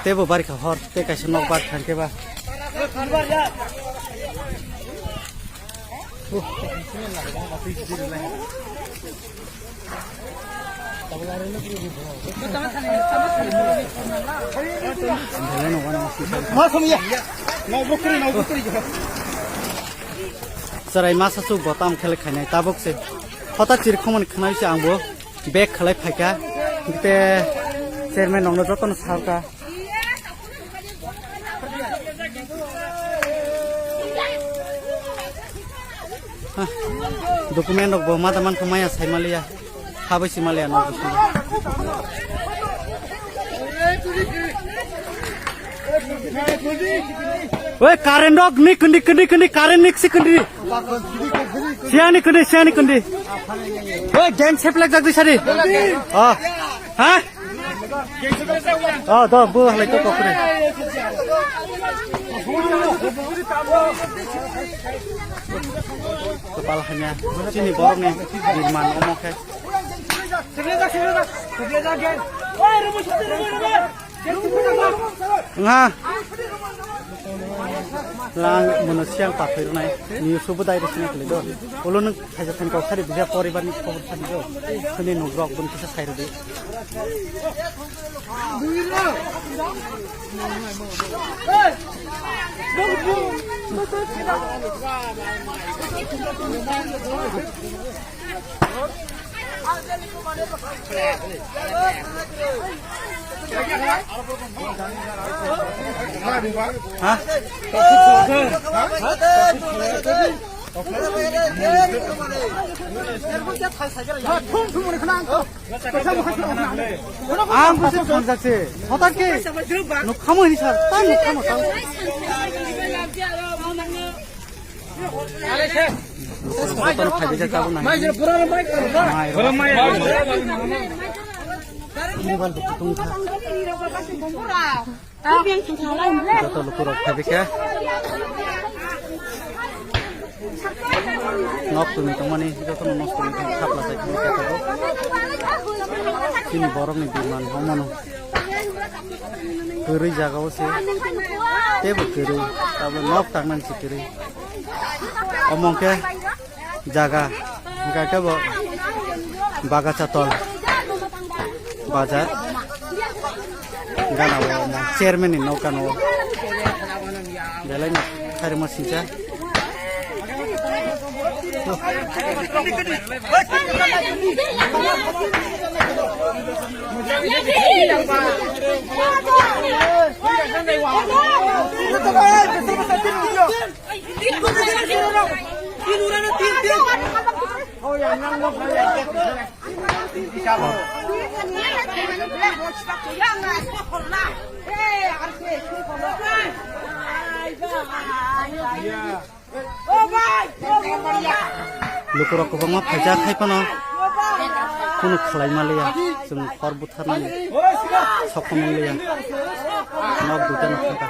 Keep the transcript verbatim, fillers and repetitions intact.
Tebo bari kha hor, tei kaisa nok bar thang khe ba. Chwrai masa chuk bo tam khe le khainai tabuk se. Hota chirkhomani khwnai se ang bo bag khalai phaikha. Te chairman rokno jotono sarkha. Ha, document rok bo ma da man kha maya sai maliya. Habai si maliya no. Oi, current rok ni kundi, kundi, kundi, current ni si kundi. Siani kundi, siani kundi. Oi, game seplek jak di sari. Oh. Ha? Oh, do, bu halai to kokre. Kepala hanya, sini borok ni birman omo khe. Nga. Lang mono siang pathai rwnai. Ni subu dai rwsini kali do. Ulo nung khaisa thani kok sari bija poribar ni khobor sani do. Sini nugrok bun kisa sai rwdi. Ha? Ang bisa phone jaksi. Hotar ki? Nuk kamu ini sar. Tan nuk kamu tahu. Kotor phai bisa tahu nang. Mai. Ini ban betul tungkha. Joto lukurok phai bikha. Nok tumi tongmani jotono nosto wngkha, khapla sai khapla khe tongo. Chini borokni birman omono. Kwrwi jaga o se. Tebo kwrwi. Tabuk nok tangmani se kwrwi. Omo hwnkhe jaga, hwnkha khe bo Bagacha tol bazar gana o omo chairman ni nok gana o belai no khairokma singcha. Lukurok kwbangma phaijak hai phano kunu khlai manliya, chwng hor butharnani sokomung liya, nok duita no thangkha.